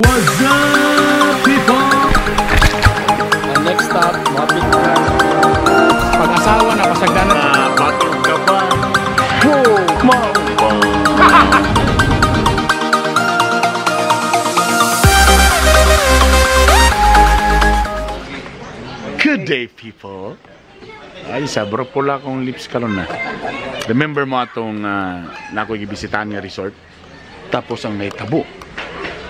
What's up, people? Ang next stop, mapit na. Pag-asawa na, pasagdanan. Batong ka ba? Oh, Good day, people. Ay, sabro pula akong lips karon na. Remember mo atong nakoy gibisitahan nga resort? Tapos ang naitabo.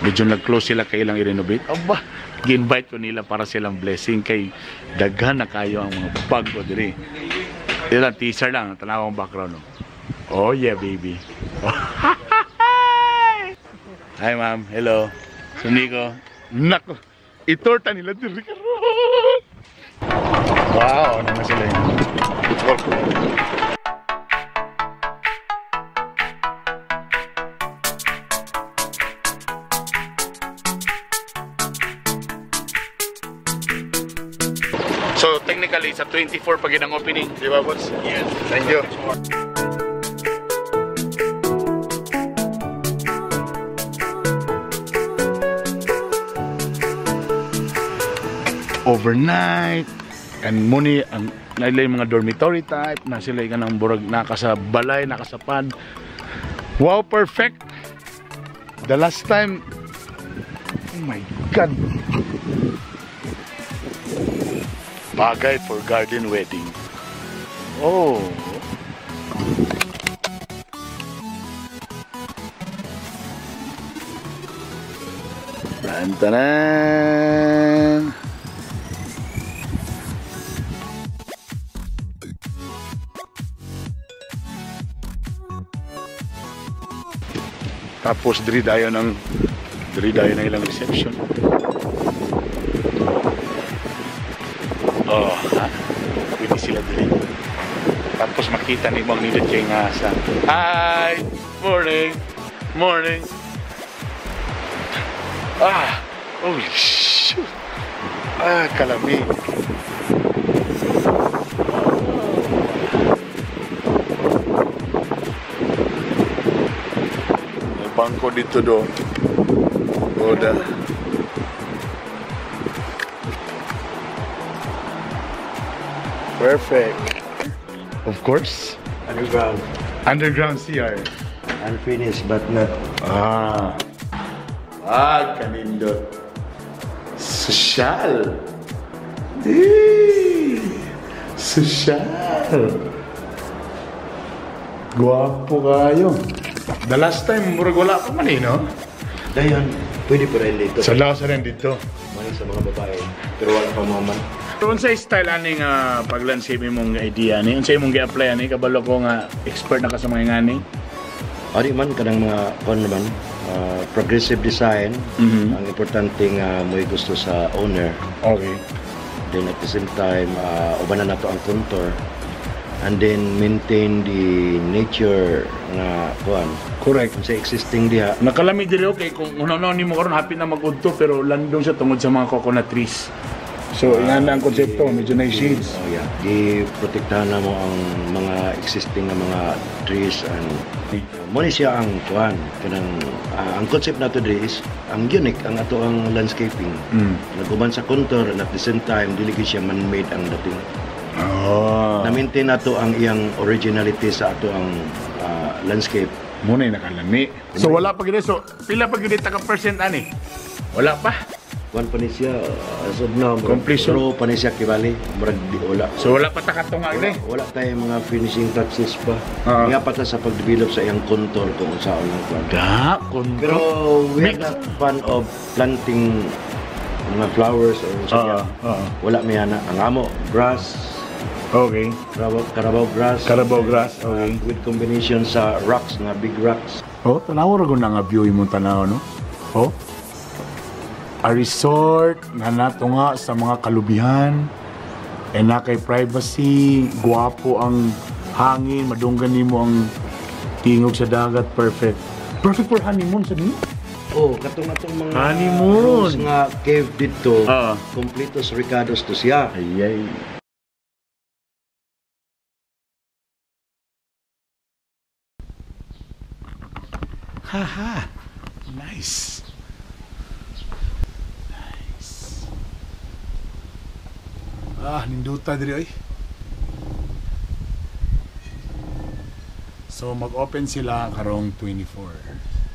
Medyo nag-close sila kay ilang i-renovate. Aba, gi-invite ko nila para silang blessing kay daghan na kayo ang mga bago diri. Ito lang, teaser lang. Tanaw ang background. No? Oh yeah, baby. Hi, ma'am. Hello. So, Nico. Nako. Itorta nila diri karon. Wow, ano na sila yun. So technically sa 24 pag ang opening, di ba, boss? Yes. Thank you. Overnight and muni ang nailay mga dormitory type na sila kanang burag naka sa balay, naka sa pad. Wow, perfect. The last time, oh my God. Bagay for garden wedding. Oh. Tantanan. Tapos diri dayon ng ilang reception. Oh, ha? Pwede sila diri. Tapos makita ni Mang nindot kay nga sa hi, morning, morning. Ah, oh shoot. Ah, kalamig. May bangko dito do. Oda. Perfect. Of course. Underground. Underground CR. Unfinished but not. Ah. Ah, kanindot. Social. Eh, social. Guwapo kayo. The last time, murag wala pa man eh, no? Dayon, pwede pa rin dito. Sa laos rin dito. Mali sa mga babae, pero wala pa mga man. Pero unsa style aning pag-landscape imong idea ni? Unsa imong gi-apply ani? Kabalo ko nga expert na ka sa mga ngani. Ari man kanang mga kuan naman, progressive design. Mm-hmm. Ang importante nga mo'y gusto sa owner. Okay. Then at the same time, ubanan nato ang contour. And then maintain the nature nga kuan. Correct. Sa existing diha. Nakalami diri okay kung una-una nimo karon happy na mag-udto pero landong siya tungod sa mga coconut trees. So ingana ang konsepto, medyo na shades. Oh yeah, gi-protektahan na mo ang mga existing nga mga trees and mo ni siya ang kuan kanang ang concept nato diri is ang unique ang ato ang landscaping. Naguban sa contour and at the same time dili gyud siya man-made ang dating. Oh. Na-maintain nato ang iyang originality sa ato ang landscape. Muna yung nakalami. So wala pa gid. So pila pa gid ta ka percent ani? Wala pa. Kuan pa ni siya as of now, completion. Pero pa ni siya kibali, murag di wala. So wala pa ta katunga gid. Wala tayong mga finishing touches pa. Nga pa ta sa pag-develop sa iyang contour kung unsaon ang kuan. Da, contour. Pero we are not fan of planting mga flowers or unsa. Wala may ana. Ang amo grass. Okay. Carabao grass. Carabao grass, okay. With combination sa rocks nga big rocks. Oh, tanaw ra gud na nga view imong tanaw no. Oh. A resort nga nato nga sa mga kalubihan. And na kay privacy, guwapo ang hangin, madunggan nimo ang tingog sa dagat, perfect. Perfect for honeymoon sa dinhi. Oh, katong atong mga honeymoon rooms nga cave didto. Completos ricados to siya. Ay ay. Haha. Nice. Ah, ninduta diri oy. So mag-open sila karong 24.